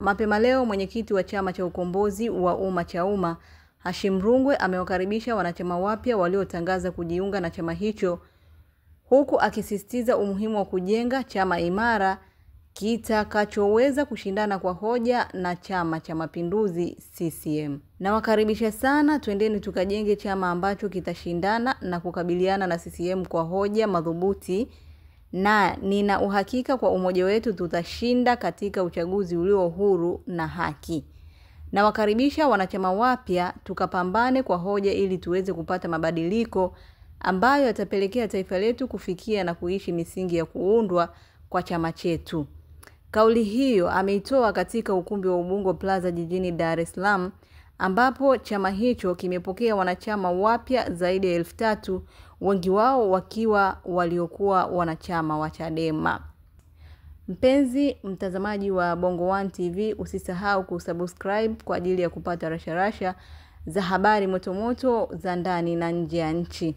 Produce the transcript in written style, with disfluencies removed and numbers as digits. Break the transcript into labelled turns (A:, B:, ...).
A: Mapema leo mwenyekiti wa Chama cha Ukombozi wa Umma Chauma, Hashim Rungwe, amewakaribisha wanachama wapya waliotangaza kujiunga na chama hicho, huku akisisitiza umuhimu wa kujenga chama imara kitakachoweza kushindana kwa hoja na Chama cha Mapinduzi CCM. Nawakaribisha sana, twendeni tukajenge chama ambacho kitashindana na kukabiliana na CCM kwa hoja madhubuti, na nina uhakika kwa umoja wetu tutashinda katika uchaguzi ulio huru na haki. Nawakaribisha wanachama wapya, tukapambane kwa hoja ili tuweze kupata mabadiliko ambayo yatapelekea taifa letu kufikia na kuishi misingi ya kuundwa kwa chama chetu. Kauli hiyo ameitoa katika ukumbi wa Ubungo Plaza jijini Dar es Salaam, ambapo chama hicho kimepokea wanachama wapya zaidi ya 3000, wengi wao wakiwa waliokuwa wanachama wa Chadema. Mpenzi mtazamaji wa Bongo One TV, usisahau kusubscribe kwa ajili ya kupata rasharasha za habari motomoto za ndani na nje ya nchi.